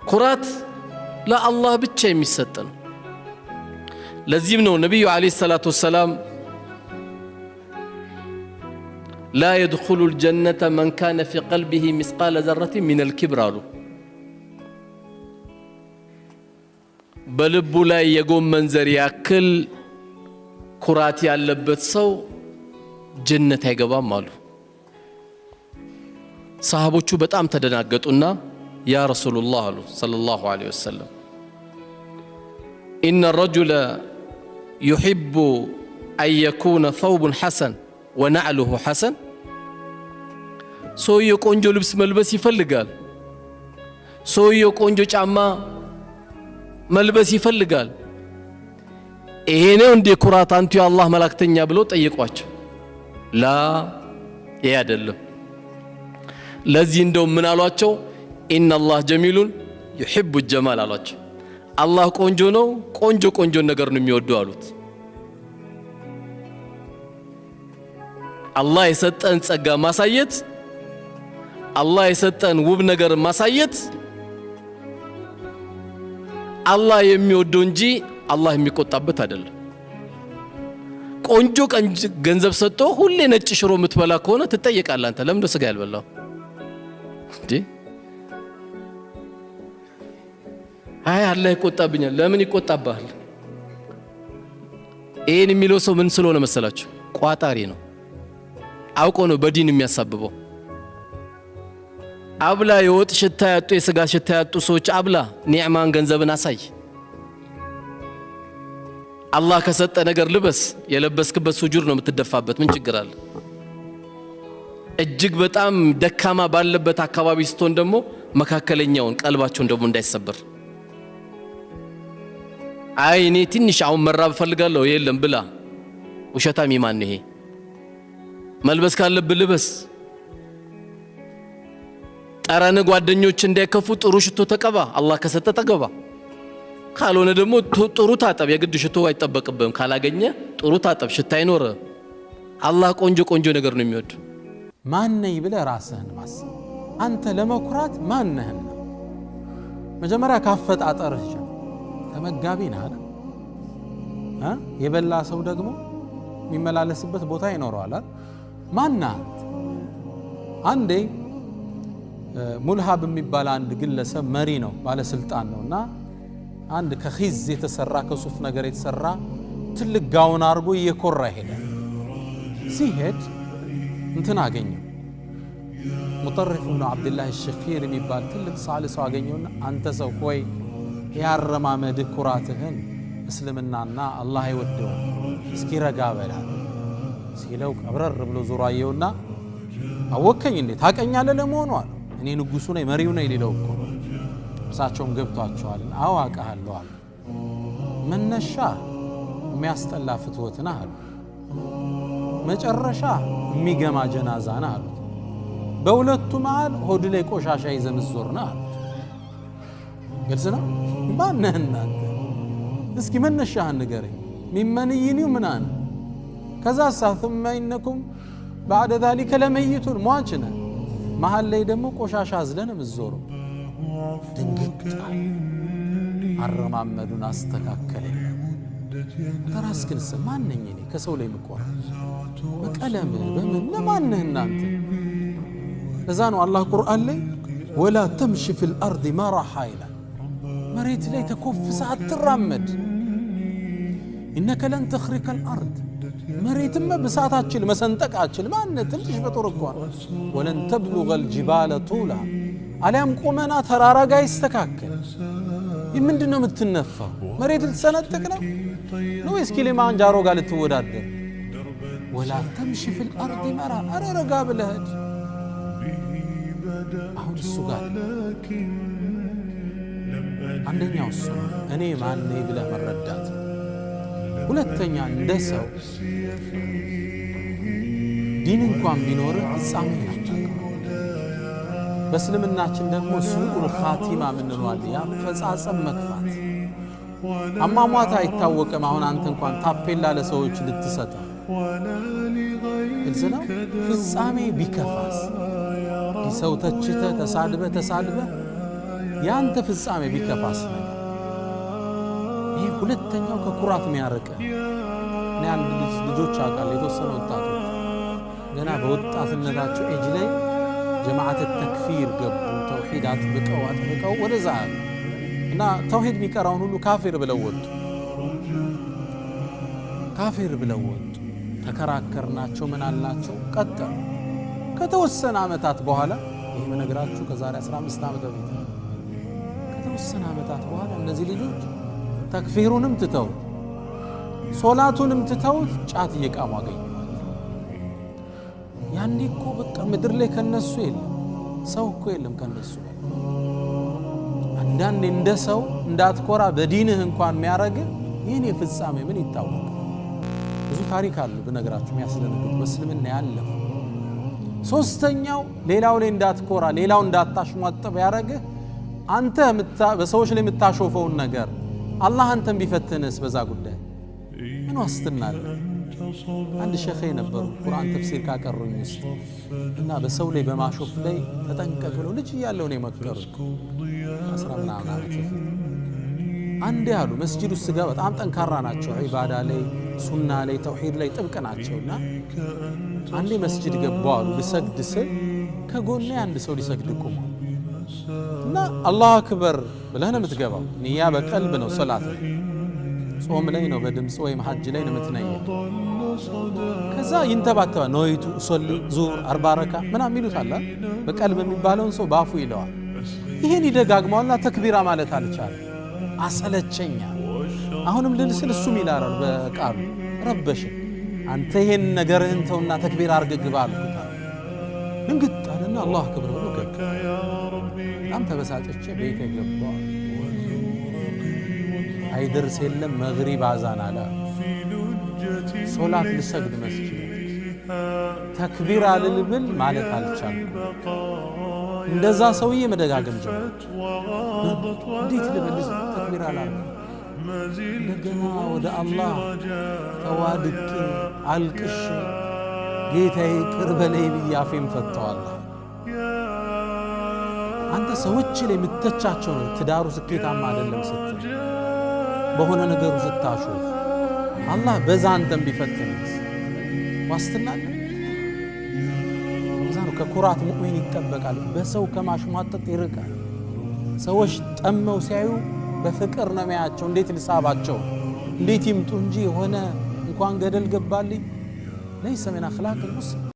ኩራት ለአላህ ብቻ የሚሰጥ ነው። ለዚህም ነው ነቢዩ ዓለይሂ ሰላቱ ወሰላም لا يدخل الجنة من كان في قلبه مثقال ذرة من الكبر አሉ። በልቡ ላይ የጎመን ዘር ያክል ኩራት ያለበት ሰው ጀነት አይገባም አሉ። ሰሃቦቹ በጣም ተደናገጡና يا رسول الله አሉ صلى الله عليه وسلم إن الرجل يحب أن يكون ثوبه حسن ونعله حسن። ሰውየው ቆንጆ ልብስ መልበስ ይፈልጋል። ሰውየው ቆንጆ ጫማ መልበስ ይፈልጋል። ይሄ ነው እንዴ ኩራት አንቱ የአላህ መላእክተኛ ብለው ጠየቋቸው። لا፣ ይሄ አይደለም። ለዚህ እንደው ምን አሏቸው? إن الله جميل يحب الجمال አሏቸው። አላህ ቆንጆ ነው፣ ቆንጆ ቆንጆ ነገር ነው የሚወዱ አሉት። አላህ የሰጠን ጸጋ ማሳየት፣ አላህ የሰጠን ውብ ነገር ማሳየት አላህ የሚወደው እንጂ አላህ የሚቆጣበት አይደለም። ቆንጆ ገንዘብ ሰጥቶ ሁሌ ነጭ ሽሮ የምትበላ ከሆነ ትጠየቃለህ። አንተ ለምንድን ስጋ ያልበላው እንዴ? አይ አላህ ይቆጣብኛል። ለምን ይቆጣብሃል? ይሄን የሚለው ሰው ምን ስለሆነ መሰላችሁ? ቋጣሪ ነው። አውቆ ነው በዲን የሚያሳብበው። አብላ፣ የወጥ ሽታ ያጡ የስጋ ሽታ ያጡ ሰዎች አብላ፣ ኒዕማን ገንዘብን አሳይ። አላህ ከሰጠ ነገር ልበስ። የለበስክበት ሱጁድ ነው የምትደፋበት። ምን ችግር አለ? እጅግ በጣም ደካማ ባለበት አካባቢ ስትሆን ደግሞ መካከለኛውን ቀልባቸውን ደግሞ እንዳይሰበር። አይ እኔ ትንሽ አሁን መራብ እፈልጋለሁ፣ የለም ብላ። ውሸታም ኢማን ይሄ። መልበስ ካለብህ ልበስ። ጠረን ጓደኞች እንዳይከፉ ጥሩ ሽቶ ተቀባ። አላህ ከሰጠ ተቀባ። ካልሆነ ደግሞ ጥሩ ታጠብ። የግድ ሽቶ አይጠበቅብህም። ካላገኘ ጥሩ ታጠብ፣ ሽታ አይኖር። አላህ ቆንጆ ቆንጆ ነገር ነው የሚወድ። ማነኝ ብለህ ራስህን ማሰብ። አንተ ለመኩራት ማነህና? መጀመሪያ ካፈጣጠርህ ጀምር። ተመጋቢ ነህ አይደል? የበላ ሰው ደግሞ የሚመላለስበት ቦታ ይኖረዋል አይደል? ማነህ አንተ? አንዴ ሙልሃብ የሚባል አንድ ግለሰብ መሪ ነው፣ ባለስልጣን ነው። እና አንድ ከኺዝ የተሰራ ከሱፍ ነገር የተሰራ ትልቅ ጋውን አድርጎ እየኮራ ይሄዳል። ሲሄድ እንትን አገኘው፣ ሙጠሪፍ ብኑ ዓብድላህ ሸኺር የሚባል ትልቅ ሳል ሰው አገኘውና አንተ ሰው ሆይ ያረማመድህ ኩራትህን እስልምናና አላህ አይወደውም፣ እስኪ ረጋ በላ ሲለው ቀብረር ብሎ ዞሮ አየውና አወከኝ እንዴ ታቀኛለህ ለመሆኑ አለው። እኔ ንጉሱ ነኝ መሪው ነኝ ሊለው እኮ ነው። እርሳቸውም ገብቷቸዋል። አዎ አውቃለሁ አሉ። መነሻ የሚያስጠላ ፍትወት ነህ አሉ። መጨረሻ የሚገማ ጀናዛ ነህ አሉት። በሁለቱ መሃል ሆድ ላይ ቆሻሻ ይዘህ ምትዞር ነህ አሉት። ግልጽ ነው። ማነህ እናንተ? እስኪ መነሻህን ንገረኝ። ሚመንይኒው ምናን ከዛ ሳ ثم إنكم بعد ذلك لميتون ሟች ነህ። መሃል ላይ ደግሞ ቆሻሻ አዝለን የምትዞረው። ድንግጥ አረማመዱን አስተካከለ። ተራስክን ማነኝ እኔ ከሰው ላይ የምቆራ በቀለም በምን ለማነህ እናንተ? ለዛ ነው አላህ ቁርአን ላይ ولا تمش في الأرض مرحا ይላል። መሬት ላይ ተኮፍሰህ አትራመድ። إنك لن تخرق الأرض መሬትም ብሳት አችል መሰንጠቅ አችል ማነ ትንሽ ፍጡር እኮ ولن تبلغ الجبال طولا አሊያም ቁመና ተራራ ጋር ይስተካከል። ምንድን ነው የምትነፋው? መሬት ልትሰነጥቅ ነው ነው ወይስ ኪሊማንጃሮ ጋር ልትወዳደር? ولا تمش في الأرض مرحا አረ ረጋ ብለህ ሂድ። አሁን እሱ ጋር አንደኛው እሱ እኔ ማን ነኝ ብለህ መረዳት። ሁለተኛ እንደ ሰው ዲን እንኳን ቢኖርህ ፍጻሜ አታውቅም። በእስልምናችን ደግሞ ሱኡል ኻቲማ የምንለው አለ፣ የአፈጻጸም መክፋት። አሟሟት አይታወቅም። አሁን አንተ እንኳን ታፔላ ለሰዎች ልትሰጠው ግልጽ ነው። ፍጻሜ ቢከፋስ ሰው ተችተህ ተሳድበህ ተሳድበህ ያንተ ፍጻሜ ቢከፋስ ነገር ይሄ ሁለተኛው ከኩራት የሚያርቅ። እኔ አንድ ልጆች አውቃለሁ፣ የተወሰኑ ወጣቶች ገና በወጣትነታቸው ኤጅ ላይ ጀማዓት ተክፊር ገቡ። ተውሂድ አጥብቀው አጥብቀው ወደዛ እና ተውሂድ የሚቀራውን ሁሉ ካፊር ብለው ወጡ። ካፊር ብለው ወጡ። ተከራከርናቸው፣ ምን አልናቸው፣ ቀጠሉ። ከተወሰነ ዓመታት በኋላ፣ ይህ የምነግራችሁ ከዛሬ 15 ዓመት በፊት፣ ከተወሰነ ዓመታት በኋላ እነዚህ ልጆች ተክፊሩንም ትተውት ሶላቱንም ትተውት ጫት እየቃሙ አገኘዋል። ያኔ እኮ በቃ ምድር ላይ ከነሱ የለም፣ ሰው እኮ የለም ከነሱ። አንዳንዴ እንደ ሰው እንዳትኮራ በዲንህ እንኳን የሚያረግ ይህን የፍጻሜ ምን ይታወቃል? ብዙ ታሪክ አሉ ብነግራችሁ የሚያስደነግጡ በእስልምና ያለፉ። ሶስተኛው ሌላው ላይ እንዳትኮራ፣ ሌላው እንዳታሽሟጥብ ያረግህ አንተ በሰዎች ላይ የምታሾፈውን ነገር አላህ አንተን ቢፈትንስ በዛ ጉዳይ ምን ዋስትና አለ? አንድ ሸኼ ነበሩ ቁርአን ተፍሲር ካቀሩኝ ውስጥ፣ እና በሰው ላይ በማሾፍ ላይ ተጠንቀቅ ብለው ልጅ እያለሁ ነው የመከሩኝ። 10 ምናምን ዓመት በፊት። አንዴ አሉ መስጂድ ውስጥ ስገባ፣ በጣም ጠንካራ ናቸው፣ ዒባዳ ላይ፣ ሱና ላይ፣ ተውሂድ ላይ ጥብቅ ናቸው። እና አንዴ መስጂድ ገባሁ አሉ። ልሰግድ ስል ከጎኔ አንድ ሰው ሊሰግድ ቆሟል። እና አላሁ አክበር ብለህ ነው የምትገባው። ንያ በቀልብ ነው፣ ሶላት ነው። ጾም ላይ ነው በድምፅ ወይም ሐጅ ላይ ነው የምትነየው። ከዛ ይንተባተባል። نويت أصلي ዙሁር 40 ረካ ምናምን የሚሉት አለ። በቀልብ የሚባለውን ሰው ባፉ ይለዋል። ይህን ይደጋግመዋልና ተክቢራ ማለት አልቻለም። አሰለቸኛ። አሁንም ልል ስል እሱም ይላል በቃሉ፣ ረበሽን። አንተ ይሄን ነገርህን ተውና ተክቢራ አርገህ ግባ አልኩት። ድንግጥ አለና አላሁ አክበር ብሎ ገባ። በጣም ተበሳጨቼ ቤት ገባ። አይደርስ የለም መግሪብ አዛን አለ። ሶላት ልሰግድ መስጂድ ተክቢር አልል ብል ማለት አልቻልኩም። እንደዛ ሰውዬ መደጋገም ጀመረ። እንዴት ልበል ተክቢር አላልኩም። እንደገና ወደ አላህ ተዋድቄ አልቅሼ ጌታዬ ይቅር በለኝ ብዬ አፌን ፈተዋለሁ። አንተ ሰዎች ላይ የምተቻቸው ነው። ትዳሩ ስኬታማ አይደለም ስትል፣ በሆነ ነገሩ ስታሾፍ፣ አላህ በዛ አንተን ቢፈትንስ ዋስትና አለ? እዛ ነው ከኩራት ሙእሚን ይጠበቃል። በሰው ከማሽሟጠጥ ይርቃል። ሰዎች ጠመው ሲያዩ በፍቅር ነው የሚያያቸው። እንዴት ልሳባቸው፣ እንዴት ይምጡ እንጂ የሆነ እንኳን ገደል ገባልኝ ليس من أخلاق المسلم።